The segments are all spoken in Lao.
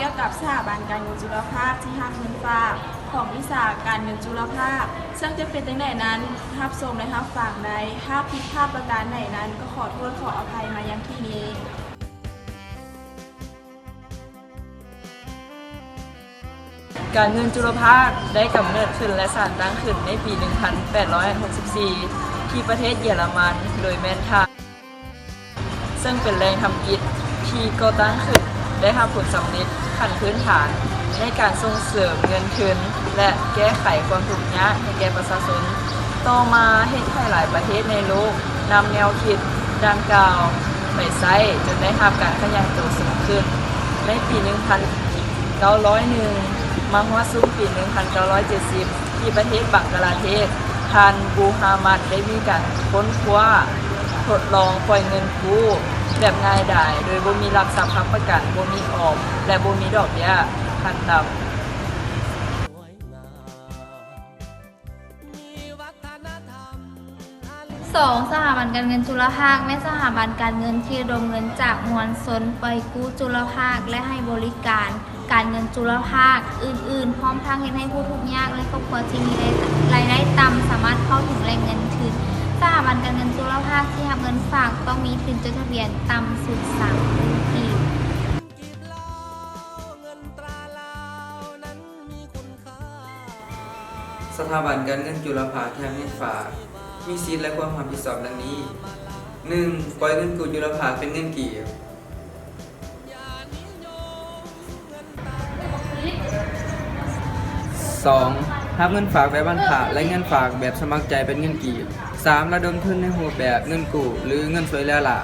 ກ່ຽວກັບສະຖາບັນການເງິນຈຸລະພາກທີ່ຮັບເງິນຝາກຂອງວິຊາການເງິນຈຸລະພາກ ເຊິ່ງຈະເປັນຈັ່ງໃດນັ້ນ ຮັບຊົມ ແລະ ຮັບຟັງໄດ້. ຖ້າຜິດພາດປະການໃດນັ້ນ ກໍຂໍໂທດຂໍອະໄພມາຍັງທີ່ນີ້. ການເງິນຈຸລະພາກໄດ້ກຳເນີດຂຶ້ນ ແລະ ສ້າງຕັ້ງຂຶ້ນໃນປີໜຶ່ງພັນແປດຮ້ອຍຫົກສິບສີ່ ທີ່ປະເທດເຢຍລະມັນ ໂດຍແມ່ນທ່ານ ເຊິ່ງເປັນແຫຼ່ງທຳອິດທີ່ກໍ່ຕັ້ງຂຶ້ນ ໄດ້ຮັບຜົນສຳເລັດຂັ້ນພື້ນຖານໃນການສົ່ງເສີມເງິນທຶນ ແລະ ແກ້ໄຂຄວາມທຸກຍາກໃຫ້ແກ່ປະຊາຊົນ. ຕໍ່ມາເຮັດໃຫ້ຫຼາຍປະເທດໃນໂລກນຳແນວຄິດດັ່ງກ່າວໄປໃຊ້ ຈົນໄດ້ຮັບການຂະຫຍາຍໂຕສູງຂຶ້ນ. ໃນປີໜຶ່ງພັນເກົ້າຮ້ອຍເອັດ ມາຮອດຊຸມປີໜຶ່ງພັນເກົ້າຮ້ອຍເຈັດສິບ ທີ່ປະເທດບັງກະລາເທດ, ທ່ານ ບູຮາມັດ ໄດ້ມີການຄົ້ນຄວ້າທົດລອງປ່ອຍເງິນກູ້ແບບງ່າຍດາຍ ໂດຍບໍ່ມີຫຼັກຊັບຄ້ຳປະກັນ, ບໍ່ມີອອກ ແລະ ບໍ່ມີດອກເບ້ຍຂັ້ນຕ່ຳ. ສອງ ສະຖາບັນການເງິນຈຸລະພາກ ແມ່ນສະຖາບັນການເງິນທີ່ລະດົມເງິນຈາກມວນຊົນປ່ອຍກູ້ຈຸລະພາກ ແລະ ໃຫ້ບໍລິການການເງິນຈຸລະພາກອື່ນໆ ພ້ອມທັງເຮັດໃຫ້ຜູ້ທຸກຍາກ ແລະ ຄອບຄົວທີ່ມີລາຍໄດ້ຕ່ຳ ສາມາດເຂົ້າເຖິງແຫຼ່ງເງິນທຶນ. ສະຖາບັນການເງິນຈຸລະພາກທີ່ຮັບເງິນຝາກຕ້ອງມີທຶນຈົດທະບຽນຕ່ຳສຸດສາມໝື່ນກີບ. ສະຖາບັນການເງິນຈຸລະພາກທີ່ຮັບເງິນຝາກ ມີສິດ ແລະ ຄວາມຮັບຜິດຊອບດັ່ງນີ້: ໜຶ່ງ ປ່ອຍເງິນກູ້ຈຸລະພາກເປັນເງິນກີບ. ສອງ ຮັບເງິນຝາກແບບບັ້ນພະ ແລະ ເງິນຝາກແບບສະໝັກໃຈເປັນເງິນກີບ. ສາມ ລະດົມທຶນໃນຮູບແບບເງິນກູ້ ຫຼື ເງິນຊ່ວຍເຫຼືອຫຼ້າ.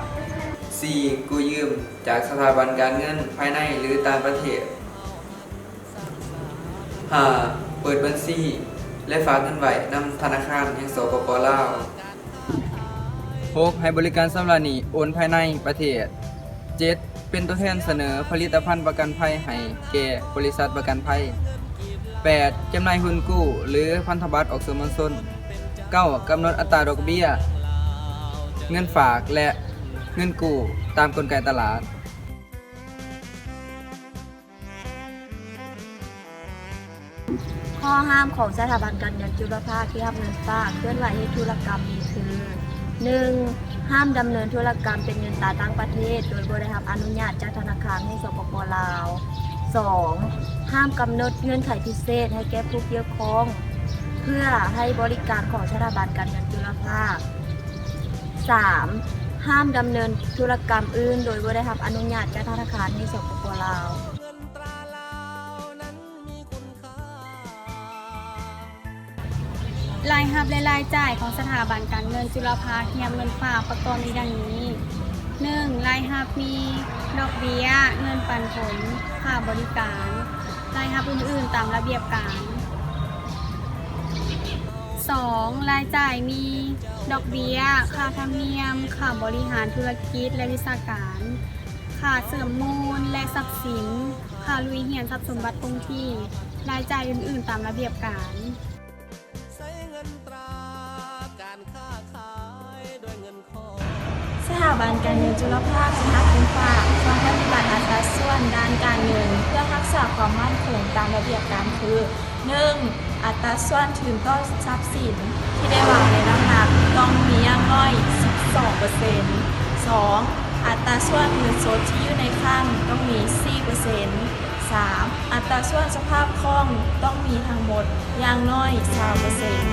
ສີ່ ກູ້ຢືມຈາກສະຖາບັນການເງິນພາຍໃນ ຫຼື ຕ່າງປະເທດ. ຫ້າ ເປີດບັນຊີ ແລະ ຝາກເງິນໄວ້ນຳທະນາຄານແຫ່ງ ສປປ ລາວ. ຫົກ ໃຫ້ບໍລິການຊຳລະໜີ້ໂອນພາຍໃນປະເທດ. ເຈັດ ເປັນຕົວແທນສະເໜີຜະລິດຕະພັນປະກັນໄພໃຫ້ແກ່ບໍລິສັດປະກັນໄພ. ແປດ ຈຳໜ່າຍຮຸ້ນກູ້ ຫຼື ພັນທະບັດອອກສື່ມວນຊົນ. ເກົ້າ ກຳນົດອັດຕາດອກເບ້ຍເງິນຝາກ ແລະ ເງິນກູ້ຕາມກົນໄກຕະຫຼາດ. ຂໍ້ຫ້າມຂອງສະຖາບັນການເງິນຈຸລະພາກທີ່ຮັບເງິນຝາກເຄື່ອນໄຫວເຮັດທຸລະກຳມີຄື: ໜຶ່ງ ຫ້າມດຳເນີນທຸລະກຳເປັນເງິນຕາຕ່າງປະເທດ ໂດຍບໍ່ໄດ້ຮັບອະນຸຍາດຈາກທະນາຄານແຫ່ງ ສປປ ລາວ. ສອງ ຫ້າມກຳນົດເງື່ອນໄຂພິເສດໃຫ້ແກ່ຜູ້ກ່ຽວຂ້ອງ ເພື່ອໃຫ້ບໍລິການຂອງສະຖາບັນການເງິນຈຸລະພາກ. ສາມ ຫ້າມດຳເນີນທຸລະກຳອື່ນໂດຍບໍ່ໄດ້ຮັບອະນຸຍາດຈາກທະນາຄານແຫ່ງ ສປປ ລາວ. ລາຍຮັບ ແລະ ລາຍຈ່າຍຂອງສະຖາບັນການເງິນຈຸລະພາກທີ່ຮັບເງິນຝາກປະກອບມີດັ່ງນີ້: ໜຶ່ງ ລາຍຮັບມີດອກເບ້ຍ, ເງິນປັນຜົນ, ຄ່າບໍລິການ, ລາຍຮັບອື່ນໆຕາມລະບຽບການ. ສອງ ລາຍຈ່າຍມີດອກເບ້ຍ, ຄ່າທຳນຽມ, ຄ່າບໍລິຫານທຸລະກິດ ແລະ ວິຊາການ, ຄ່າເຊື່ອມມູນ ແລະ ຊັບສິນ, ຄ່າລຸຍຮຽນຊັບສົມບັດຄົງທີ່, ລາຍຈ່າຍອື່ນໆຕາມລະບຽບການ. ສະຖາບັນການເງິນຈຸລະພາກທີ່ຮັບເງິນຝາກຕ້ອງປະຕິບັດອັດຕາສ່ວນດ້ານການເງິນເພື່ອຮັກສາຄວາມໝັ້ນຄົງຕາມລະບຽບການຄື: ໜຶ່ງ ອັດຕາສ່ວນທຶນຕໍ່ຊັບສິນທີ່ໄດ້ວາງໃນນ້ຳໜັກຕ້ອງມີຢ່າງໜ້ອຍສິບສອງເປີເຊັນ. ສອງ ອັດຕາສ່ວນເງິນສົດທີ່ຢູ່ໃນຄັງຕ້ອງມີສີ່ເປີເຊັນ. ສາມ ອັດຕາສ່ວນສະພາບຄ່ອງຕ້ອງມີທັງໝົດຢ່າງໜ້ອຍຊາວເປີເຊັນ.